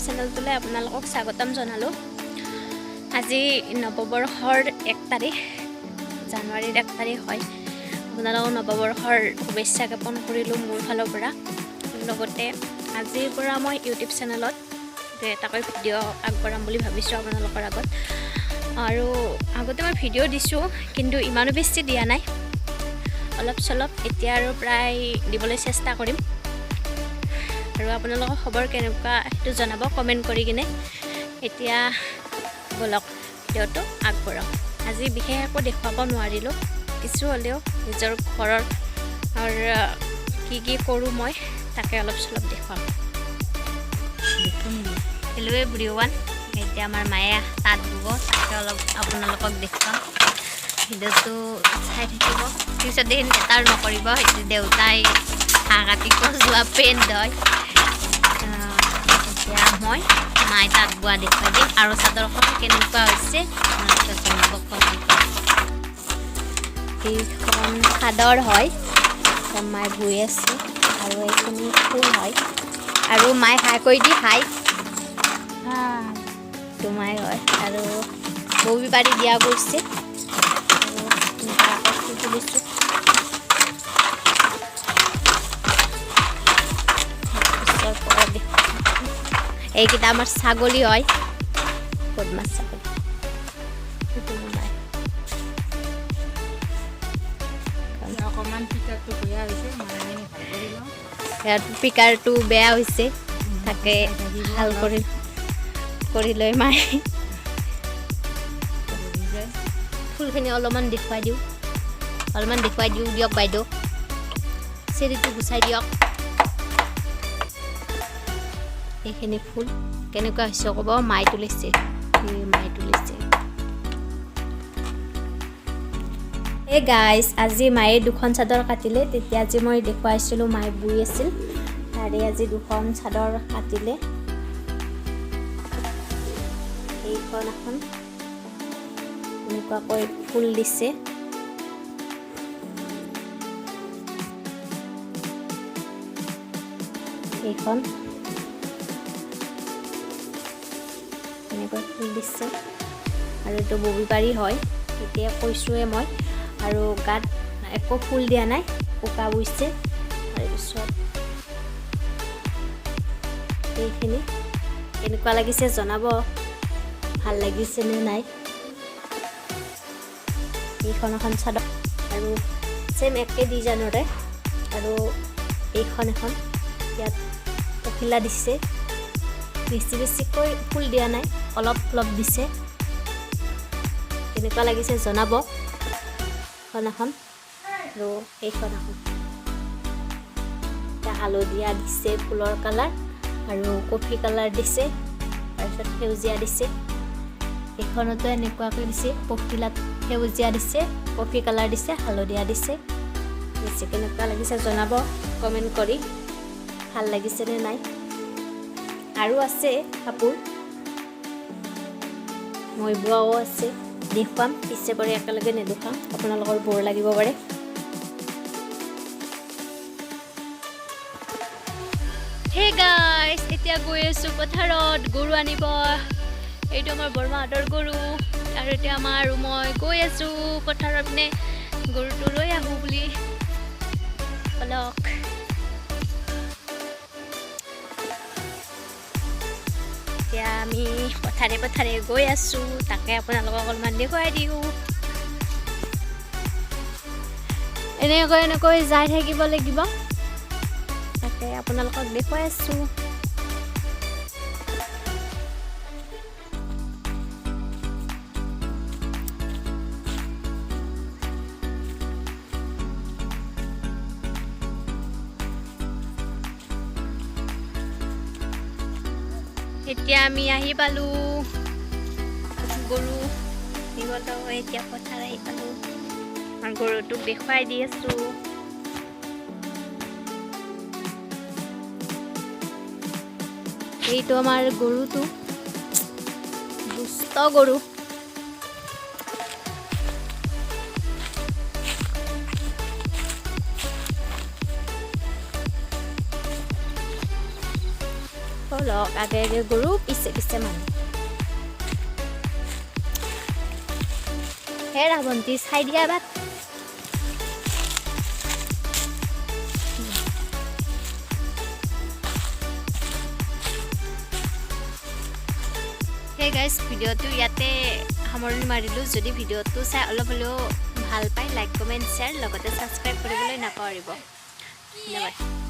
চেনেলটোলৈ আপোনালোকক স্বাগতম জনালোঁ। আজি নৱবৰ্ষৰ 1 তাৰিখ, জানুৱাৰীৰ 1 তাৰিখ হয়। আপোনালোকক নৱবৰ্ষৰ শুভেচ্ছা জ্ঞাপন কৰিলোঁ মোৰ ফালৰ পৰা। লগতে আজিৰ পৰা মই ইউটিউব চেনেলত এটাকৈ ভিডিঅ' আগবঢ়াম বুলি ভাবিছোঁ আপোনালোকৰ আগত। আৰু আগতে মই ভিডিঅ' দিছোঁ, কিন্তু ইমানো বেছি দিয়া নাই, অলপ চলপ। এতিয়া আৰু প্ৰায় দিবলৈ চেষ্টা কৰিম। আৰু আপোনালোকৰ খবৰ কেনেকুৱা, সেইটো জনাব কমেণ্ট কৰি কিনে। এতিয়া ব'লক, ভিডিঅ'টো আগবঢ়াওঁ। আজি বিশেষ একো দেখুৱাব নোৱাৰিলোঁ, কিছু হ'লেও নিজৰ ঘৰৰ কি কি কৰোঁ মই, তাকে অলপ চলপ দেখুৱাম। হেল্ল' এভৰিৱান, এতিয়া আমাৰ মায়ে তাঁত বব, তাকে অলপ আপোনালোকক দেখুৱাম। ভিডিঅ'টো চাই থাকিব। পিছত দেখি লেটাৰ নকৰিব, সেইটো দেউতাই হাঁহ কাটি যোৱা পেণ্ট হয়। এতিয়া মই মায়ে তাঁত বোৱা দেখুৱাই দিম আৰু চাদৰখন কেনেকুৱা হৈছে আপোনালোকে জনাব কমেণ্ট কৰি। এইখন চাদৰ হয়, এতিয়া মায়ে বৈ আছে আৰু এইখিনি ফুল হয়। আৰু মায়ে হাই কৰি দি, হাই তোমাই হয়। আৰু ববি পাৰি দিয়া গৈছে আৰু এনেকুৱা আকৌ ফুল তুলিছোঁ। পিছৰ পৰা দেখুৱাম। এইকেইটা আমাৰ ছাগলী হয়, বদমাছ ছাগলী। সেইটো মায়ে অকণমান পিকাৰটো বেয়া হৈছে, মানে আমি ভাল কৰি লওঁ। ইয়াত পিকাৰটো বেয়া হৈছে, তাকে ভাল কৰি কৰি লৈ মায়ে বহি যায়। ফুলখিনি অলপমান দেখুৱাই দিওঁ, অলপমান দেখুৱাই দিওঁ দিয়ক। বাইদেউ, চেৰিটো গুচাই দিয়ক। এইখিনি ফুল কেনেকুৱা হৈছে ক'ব। মায়ে তুলিছে, এই মায়ে তুলিছে। এই গাইজ, আজি মায়ে দুখন চাদৰ কাটিলে। তেতিয়া আজি মই দেখুৱাইছিলোঁ, মায়ে বৈ আছিল, তাৰে আজি দুখন চাদৰ কাটিলে। এইখন এখন এনেকুৱাকৈ ফুল দিছে। এইখন এনেকৈ ফুল দিছে আৰু এইটো ববি পাৰি হয়, এতিয়া কৈছোঁৱে মই। আৰু গাত একো ফুল দিয়া নাই, উকা বৈছে। তাৰপিছত এইখিনি কেনেকুৱা লাগিছে জনাব, ভাল লাগিছেনে নাই। এইখন এখন চাদৰ আৰু ছেম একে ডিজাইনৰে। আৰু এইখন এখন ইয়াত পখিলা দিছে, বেছি বেছিকৈ ফুল দিয়া নাই, অলপ অলপ দিছে। কেনেকুৱা লাগিছে জনাব। এইখন এখন আৰু এইখন এখন এতিয়া হালধীয়া দিছে ফুলৰ কালাৰ আৰু কফি কালাৰ দিছে, তাৰপিছত সেউজীয়া দিছে। এইখনতো এনেকুৱাকৈ দিছে, পখিলাত সেউজীয়া দিছে, কফি কালাৰ দিছে, হালধীয়া দিছে। বেছি কেনেকুৱা লাগিছে জনাব কমেণ্ট কৰি, ভাল লাগিছেনে নাই। আৰু আছে কাপোৰ, মই বোৱাও আছে, দেখুৱাম পিছে পৰে, একেলগে নেদেখুৱাম, আপোনালোকৰ বৰ লাগিব পাৰে। হে গাইছ, এতিয়া গৈ আছোঁ পথাৰত গৰু আনিব। এইটো আমাৰ বৰমাহঁতৰ গৰু। আৰু এতিয়া আমাৰ আৰু মই গৈ আছোঁ পথাৰত পিনে গৰুটো লৈ আহোঁ বুলি। বলক। এতিয়া আমি পথাৰে পথাৰে গৈ আছোঁ, তাকে আপোনালোকক অকণমান দেখুৱাই দিওঁ। এনেকৈ এনেকৈ যাই থাকিব লাগিব, তাকে আপোনালোকক দেখুৱাই আছোঁ। এতিয়া আমি আহি পালোঁ গৰু নিবলৈ। এতিয়া পথাৰ আহি পালোঁ আৰু গৰুটোক দেখুৱাই দি আছোঁ। এইটো আমাৰ গৰুটো, দুষ্ট গৰু। বলক, আগে আগে গৰু, পিছে পিছে মানুহ। হেৰা ভণ্টি, চাই দিয়া বাট। সেই গাইজ, ভিডিঅ'টো ইয়াতে সামৰণি মাৰিলোঁ। যদি ভিডিঅ'টো চাই অলপ হ'লেও ভাল পায়, লাইক, কমেণ্ট, শ্বেয়াৰ, লগতে ছাবস্ক্ৰাইব কৰিবলৈ নাপাহৰিব। ধন্যবাদ।